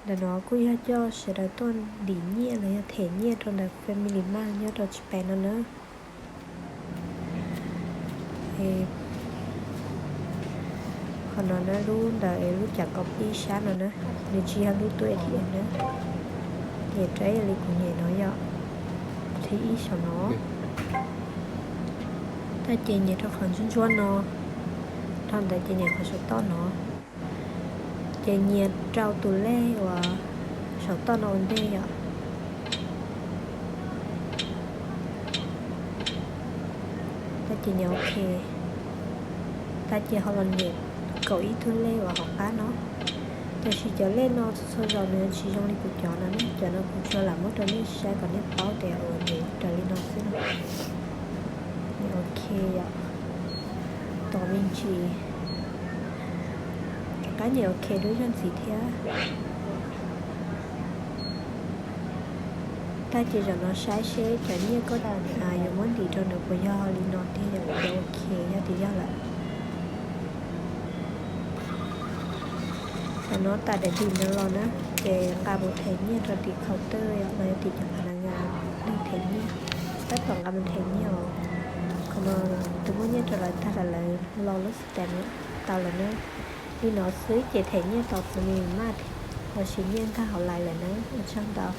Ntawm no kuj yog coj sawv daws tuaj ntim nyiaj los yog them nyiaj rau ntawm Family Mart nyob rau Japan no na. Qhov no na, lub ntawm lub cav kos pib sab no na, nws tsis yog lub tub A T M na. Nyem rau ib yam li kuv nyem no yom, thib ib saum no. Tab ces nyem rau qhov ntsuab ntsuab no, dhau ntawd ces nyem qhov saum toj no. Ces nyias rau tus lej uas saum toj no ua ntej yom. Tab ces nyem OK. Tab ces ho los nyem kaum ib tug lej uas hauv qab no. Tiam sis cov lej no txhua txhua zaus nws tsis zoo li kuv cov no ne, cov no kuv tsuas lam muab rau nej saib kom nej paub tias uas nyem raws li no xwb no. Nyem OK yom. Tos me ntsis. Rov qab nyem OK dua ib zaug ntxiv thiab. Tab ces zaum no saib seb cov nyiaj koj yuav muab ntim rau nws puas yog li no tiag, yog puas yog OK, yog tias yog lawm. Thaum no tas daim ntim no los na, ces nqa mus them nyiaj rau tim counter yom, los yog tim cov pha na nga neeg them nyiaj. Tab tom nqa mus them nyiaj os. Qhov no tus muaj nyiaj rau lawv tag lawm, lawv lo lub stamp tau lawm na. Li no xwb ces them nyiaj tau Family Mart, ho siv nyiaj nkag hauv Line lawm na. Ua tsaug ntau.